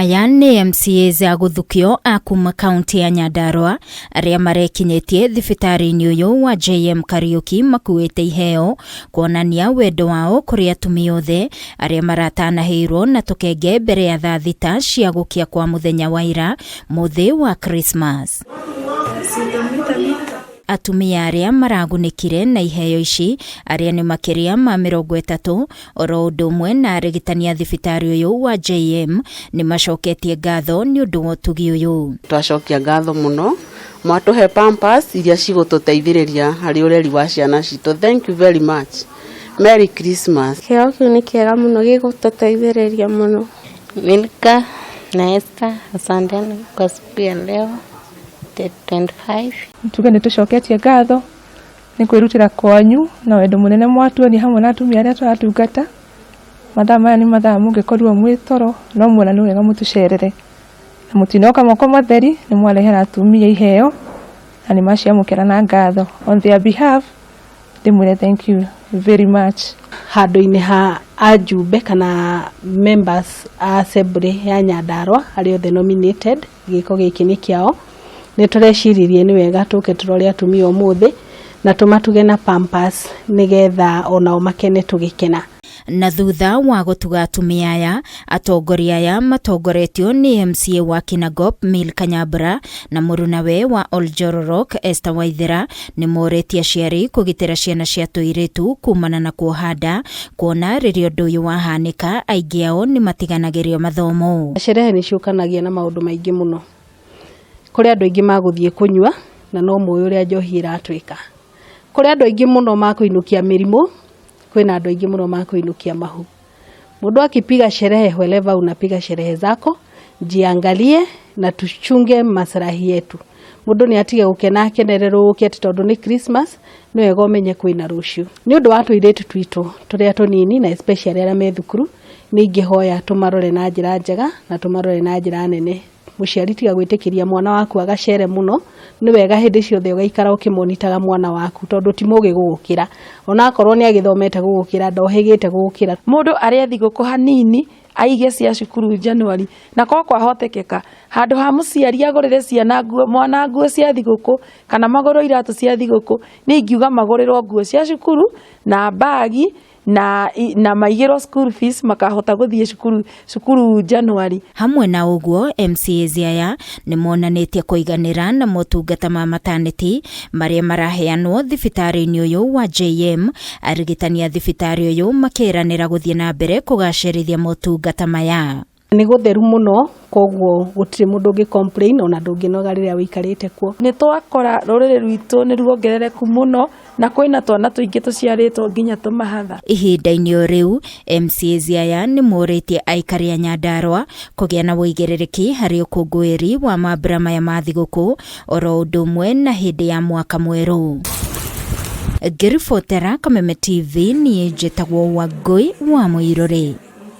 Aya nĩ MCAs a gũthukio a kuma kaunti ya Nyandarua arĩa marekinyĩtie thibitarĩ-inĩ ũyũ wa JM Kariuki makuĩte iheo kuonania wendo wao kũrĩ atumia othe arĩa maratanahĩirwo na tũkenge mbere ya thaa 6 cia gũkia kwa mũthenya wa ira mũthĩ wa Christmas. Atumia arĩa maragunĩkire na iheo ici arĩa nĩ makĩria ma 30 oro ũndũ ũmwe na arigitani a thibitarĩ ũyũ wa JM nĩ macoketie ngatho nĩ ũndũ wa ũtugi ũyũ. Twacokia ngatho mũno mwatũhe pampers iria cigũtũteithĩrĩria harĩ ũreri wa ciana citũ. Thank you very much. Merry Christmas. Kĩheo kĩu nĩ kĩega mũno, gĩgũtũteithĩrĩria mũno. Milka na Esther, asanteni kwa siku ya leo 25. Tuge nĩ tũcoketie ngatho nĩ kwĩrutĩra kwanyu na wendo mũnene mwatuonia hamwe na atumia arĩa tũratungata. Mathaa maya nĩ mathaa mũngĩkorirwo mwĩ toro, no muona nĩ wega mũtũcerere na mũtinoka moko matheri, nĩ mwarehera atumia iheo na nĩ maciamũkĩra na ngatho. On their behalf ndĩmwĩre thank you very much. Handũ-inĩ ha ajumbe kana members a assembly ya Nyandarua arĩa othe nominated, gĩko gĩkĩ nĩ kĩao. Nĩ tũreciririe nĩ wega tũke tũrore atumia ũmũthĩ na tũmatuge na pampers nĩgetha onao makene tũgĩkena. Na thutha wa gũtuga atumia aya, atongoria aya matongoretio nĩ MCA wa Kinangop Milka Nyambura na mũrunawe wa Oljororok Esther Waithera nĩ morĩtie aciari kũgitĩra ciana cia tũirĩtu kumana na kuoha nda, kuona rĩrĩa ũndũ ũyũ wahanĩka aingĩ ao nĩ matiganagĩrio mathomo. Sherehe nĩ ciũkanagia na maũndũ maingĩ mũno. Kũrĩ andũ aingĩ magũthiĩ kũnyua na no mũĩ ũrĩa njohi ĩratwĩka. Kũrĩ andũ aingĩ mũno makũinũkia mĩrimũ, kwĩna andũ aingĩ mũno makũinũkia mahu. Mũndũ akipiga sherehe, wherever unapiga sherehe zako, jiangalie na tuchunge maslahi yetu. Mũndũ nĩ atige gũkena akenererũke atĩ tondũ nĩ Christmas, nĩ wega ũmenye kwĩna rũciũ. Nĩ ũndũ wa tũirĩtu twitũ tũrĩa tũnini na especially arĩa me thukuru, nĩ ingĩhoya tũmarore na njĩra njega na tũmarore na njĩra nene. Mũciari, tiga gwĩtĩkĩria mwana waku agacere mũno. Nĩ wega hĩndĩ ciothe ũgaikara ũkĩmonitaga mwana waku tondũ ti mũgĩ gũgũkĩra, onakorwo nĩ agĩthomete gũgũkĩra, ndohĩgĩte gũgũkĩra. Mũndũ arĩe thigũkũ hanini, aige cia cukuru January, na korwo kwahotekeka handũ ha mũciari agũrĩre ciana nguo, mwana nguo cia thigũkũ kana magũrwo iratũ cia thigũkũ, niĩ ingiuga magũrĩrwo nguo cia cukuru na bagi na maigĩrwo school fees makahota gũthiĩ cukuru January. Hamwe na ũguo, MCAs aya nĩ monanĩtie kũiganĩra na motungata ma maternity marĩa maraheanwo thibitarĩ-inĩ ũyũ wa JM. Arigitani a thibitarĩ ũyũ makĩranĩra gũthiĩ na mbere kũgacĩrithia motungata maya. Nĩ gũtheru mũno, koguo gũtirĩ mũndũ ũngĩ complain, ona ndũngĩnoga rĩrĩa wĩikarĩte kuo. Nĩ twakora rũrĩrĩ rwitũ nĩ ruongerereku mũno na kwĩna twana tũingĩ tũciarĩtwo nginya tũmahatha. Ihinda-inĩ o rĩu, MCAs aya nĩ morĩtie aikari a Nyandarua kũgĩa na ũigĩrĩrĩki harĩ ũkũngũĩri wa mambura maya ma thigũkũ oro ũndũ ũmwe na hĩndĩ ya mwaka mwerũ. Ngĩribotera Kameme TV, niĩ njĩtagwo Wangũi wa Mũirũrĩ.